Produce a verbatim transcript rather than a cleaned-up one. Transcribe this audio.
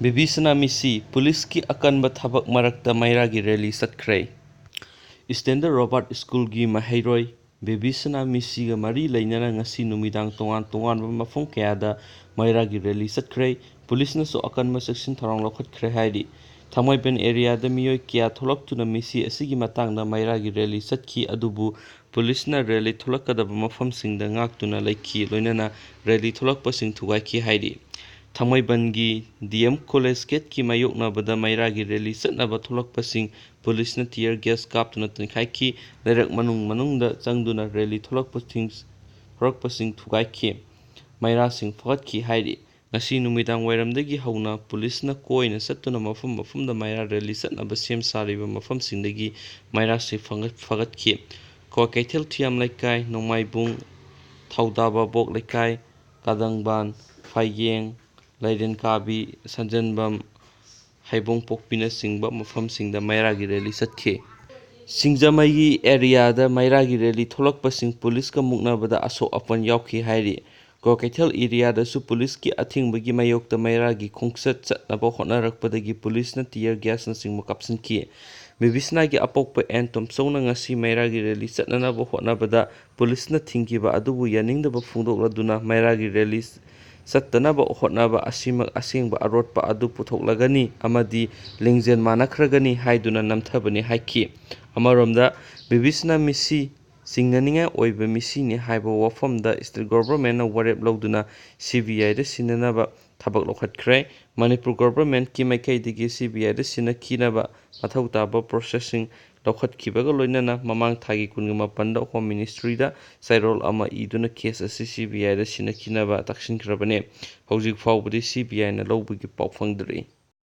ꯕꯤꯕꯤꯁꯅꯥ ꯃꯤꯁꯤ ꯄꯨꯂꯤꯁꯀꯤ ꯑꯀꯟꯕ ꯊꯕꯛ ꯃꯔꯛꯇ ꯃꯩꯔꯥꯒꯤ ꯔꯦꯂꯤ ꯆꯠꯈ꯭ꯔꯦ꯫ ꯏꯁꯇꯦꯟꯗꯔ ꯔꯣꯕꯥꯔꯠ ꯁ꯭ꯀꯨꯜꯒꯤ ꯃꯍꯩꯔꯣꯏ ꯕꯤꯕꯤꯁꯅꯥ ꯃꯤꯁꯤꯒ ꯃꯔꯤ ꯂꯩꯅꯅ ꯉꯁꯤ ꯅꯨꯃꯤꯗꯥꯡ ꯇꯣꯉꯥꯟ ꯇꯣꯉꯥꯟꯕ ꯃꯐꯝ ꯀꯌꯥꯗ ꯃꯩꯔꯥꯒꯤ ꯔꯦꯂꯤ ꯆꯠꯈ꯭ꯔꯦ꯫ ꯄꯨꯂꯤꯁꯅꯁꯨ ꯑꯀꯟꯕ ꯆꯦꯛꯁꯤꯟ ꯊꯧꯔꯥꯡ ꯂꯧꯈꯠꯈ꯭ꯔꯦ ꯍꯥꯏꯔꯤ꯫ ꯊꯥꯡꯃꯩꯕꯟ ꯑꯦꯔꯤꯌꯥꯗ ꯃꯤꯑꯣꯏ ꯀꯌꯥ ꯊꯣꯛꯂꯛꯇꯨꯅ ꯃꯤꯁꯤ ꯑꯁꯤꯒꯤ ꯃꯇꯥꯡꯗ ꯃꯩꯔꯥꯒꯤ ꯔꯦꯂꯤ ꯆꯠꯈꯤ, ꯑꯗꯨꯕꯨ ꯄꯨꯂꯤꯁꯅ ꯔꯦꯂꯤ ꯊꯣꯛꯂꯛꯀꯗꯕ ꯃꯐꯝꯁꯤꯡꯗ ꯉꯥꯛꯇꯨꯅ ꯂꯩꯈꯤ, ꯂꯣꯏꯅꯅ ꯔꯦꯂꯤ ꯊꯣꯛꯂꯛꯄꯁꯤꯡ ꯊꯨꯒꯥꯏꯈꯤ ꯍꯥꯏꯔꯤ꯫ ꯊꯥꯡꯃꯩꯕꯟꯒꯤ ꯗꯤ ꯑꯦꯝ ꯀꯣꯂꯦꯖ ꯒꯦꯠꯀꯤ ꯃꯥꯌꯣꯛꯅꯕꯗ ꯃꯩꯔꯥꯒꯤ ꯔꯦꯂꯤ ꯆꯠꯅꯕ ꯊꯣꯛꯂꯛꯄꯁꯤꯡ ꯄꯨꯂꯤꯁꯅ ꯇꯤꯌꯔ ꯒ꯭ꯌꯥꯁ ꯀꯥꯞꯇꯨꯅ ꯇꯦꯟꯈꯥꯏꯈꯤ꯫ ꯂꯩꯔꯛ ꯃꯅꯨꯡ ꯃꯅꯨꯡꯗ ꯆꯪꯗꯨꯅ ꯔꯦꯂꯤ ꯊꯣꯛꯂꯛꯄꯁꯤꯡ, ꯊꯣꯛꯂꯛꯄꯁꯤꯡ ꯊꯨꯒꯥꯏꯈꯤ꯫ ꯃꯩꯔꯥꯁꯤꯡ ꯐꯒꯠꯈꯤ ꯍꯥꯏꯔꯤ꯫ ꯉꯁꯤ ꯅꯨꯃꯤꯗꯥꯡ ꯋꯥꯏꯔꯝꯗꯒꯤ ꯍꯧꯅ ꯄꯨꯂꯤꯁꯅ ꯀꯣꯏꯅ ꯆꯠꯇꯨꯅ ꯃꯐꯝ ꯃꯐꯝꯗ ꯃꯩꯔꯥ ꯔꯦꯂꯤ ꯆꯠꯅꯕ ꯁꯦꯝ ꯁꯥꯔꯤꯕ ꯃꯐꯝꯁꯤꯡꯗꯒꯤ ꯃꯩꯔꯥꯁꯤꯡ ꯐꯒꯠ-, ꯐꯒꯠꯈꯤ꯫ ꯀ꯭ꯋꯥꯀꯩꯊꯦꯜ ꯊꯤꯌꯥꯝ ꯂꯩꯀꯥꯏ, ꯅꯣꯡꯃꯥꯏꯕꯨꯡ, ꯊꯧꯗꯥꯕꯕꯣꯛ ꯂꯩꯀꯥꯏ, ꯀꯥꯗꯪꯕꯥꯟ, ꯐꯥꯏꯌꯦꯡ, ꯂꯥꯏꯔꯦꯟꯀꯥꯕꯤ, ꯁꯟꯖꯦꯟꯕꯝ, ꯍꯩꯕꯣꯡꯄꯣꯛꯄꯤꯅꯆꯤꯡꯕ ꯃꯐꯝꯁꯤꯡꯗ ꯃꯩꯔꯥꯒꯤ ꯔꯦꯂꯤ ꯆꯠꯈꯤ꯫ ꯁꯤꯡꯖꯃꯩꯒꯤ ꯑꯦꯔꯤꯌꯥꯗ ꯃꯩꯔꯥꯒꯤ ꯔꯦꯂꯤ ꯊꯣꯛꯂꯛꯄꯁꯤꯡ ꯄꯨꯂꯤꯁꯀ ꯃꯨꯛꯅꯕꯗ ꯑꯁꯣꯛ ꯑꯄꯟ ꯌꯥꯎꯈꯤ ꯍꯥꯏꯔꯤ꯫ ꯀ꯭ꯋꯥꯀꯩꯊꯦꯜ ꯑꯦꯔꯤꯌꯥꯗꯁꯨ ꯄꯨꯂꯤꯁꯀꯤ ꯑꯊꯤꯡꯕꯒꯤ ꯃꯥꯌꯣꯛꯇ ꯃꯩꯔꯥꯒꯤ ꯈꯣꯡꯆꯠ ꯆꯠꯅꯕ ꯍꯣꯠꯅꯔꯛꯄꯗꯒꯤ ꯄꯨꯂꯤꯁꯅ ꯇꯤꯌꯔ ꯒ꯭ꯌꯥꯁꯅꯆꯤꯡꯕ ꯀꯥꯞꯁꯤꯟꯈꯤ꯫ ꯕꯤꯕꯤꯁꯅꯥꯒꯤ ꯑꯄꯣꯛꯄ ꯑꯦꯟ ꯇꯣꯝꯆꯧꯅ ꯉꯁꯤ ꯃꯩꯔꯥꯒꯤ ꯔꯦꯂꯤ ꯆꯠꯅꯅꯕ ꯍꯣꯠꯅꯕꯗ ꯄꯨꯂꯤꯁꯅ ꯊꯤꯡꯈꯤꯕ ꯑꯗꯨꯕꯨ ꯌꯥꯅꯤꯡꯗꯕ ꯐꯣꯡꯗꯣꯛꯂꯗꯨꯅ ꯃꯩꯔꯥꯒꯤ ꯔꯦꯂꯤ ꯆꯠꯇꯅꯕ ꯍꯣꯠꯅꯕ ꯑꯁꯤꯃꯛ ꯑꯁꯦꯡꯕ ꯑꯔꯣꯠꯄ ꯑꯗꯨ ꯄꯨꯊꯣꯛꯂꯒꯅꯤ ꯑꯃꯗꯤ ꯂꯤꯡꯖꯦꯜ ꯃꯥꯟꯅꯈ꯭ꯔꯒꯅꯤ ꯍꯥꯏꯗꯨꯅ ꯅꯝꯊꯕꯅꯤ ꯍꯥꯏꯈꯤ꯫ ꯑꯃꯔꯣꯝꯗ, ꯕꯤꯕꯤꯁꯅꯥ ꯃꯤꯁꯤ ꯆꯤꯡꯅꯅꯤꯡꯉꯥꯏ ꯑꯣꯏꯕ ꯃꯤꯁꯤꯅꯤ ꯍꯥꯏꯕ ꯋꯥꯐꯝꯗ ꯁ꯭ꯇꯦꯠ ꯒꯣꯚꯔꯟꯃꯦꯟꯠꯅ ꯋꯥꯔꯦꯞ ꯂꯧꯗꯨꯅ ꯁꯤ ꯕꯤ ꯑꯥꯏꯗ ꯁꯤꯟꯅꯅꯕ ꯊꯕꯛ ꯂꯧꯈꯠꯈ꯭ꯔꯦ꯫ ꯃꯅꯤꯄꯨꯔ ꯒꯣꯚꯔꯟꯃꯦꯟꯠꯀꯤ ꯃꯥꯏꯀꯩꯗꯒꯤ ꯁꯤ ꯕꯤ ꯑꯥꯏꯗ ꯁꯤꯟꯅꯈꯤꯅꯕ ꯃꯊꯧ ꯇꯥꯕ ꯄ꯭ꯔꯣꯁꯦꯁꯁꯤꯡ ꯂꯧꯈꯠꯈꯤꯕꯒ ꯂꯣꯏꯅꯅ ꯃꯃꯥꯡ ꯊꯥꯒꯤ ꯀꯨꯟꯒ ꯃꯥꯄꯟꯗ ꯍꯣꯝ ꯃꯤꯅꯤꯁꯇ꯭ꯔꯤꯗ ꯆꯦꯔꯣꯜ ꯑꯃ ꯏꯗꯨꯅ ꯀꯦꯁ ꯑꯁꯤ ꯁꯤ ꯕꯤ ꯑꯥꯏꯗ ꯁꯤꯟꯅꯈꯤꯅꯕ ꯇꯛꯁꯤꯟꯈ꯭ꯔꯕꯅꯤ꯫ ꯍꯧꯖꯤꯛ ꯐꯥꯎꯕꯗꯤ ꯁꯤ ꯕꯤ ꯑꯥꯏꯅ ꯂꯧꯕꯒꯤ ꯄꯥꯎ ꯐꯪꯗ꯭ꯔꯤ꯫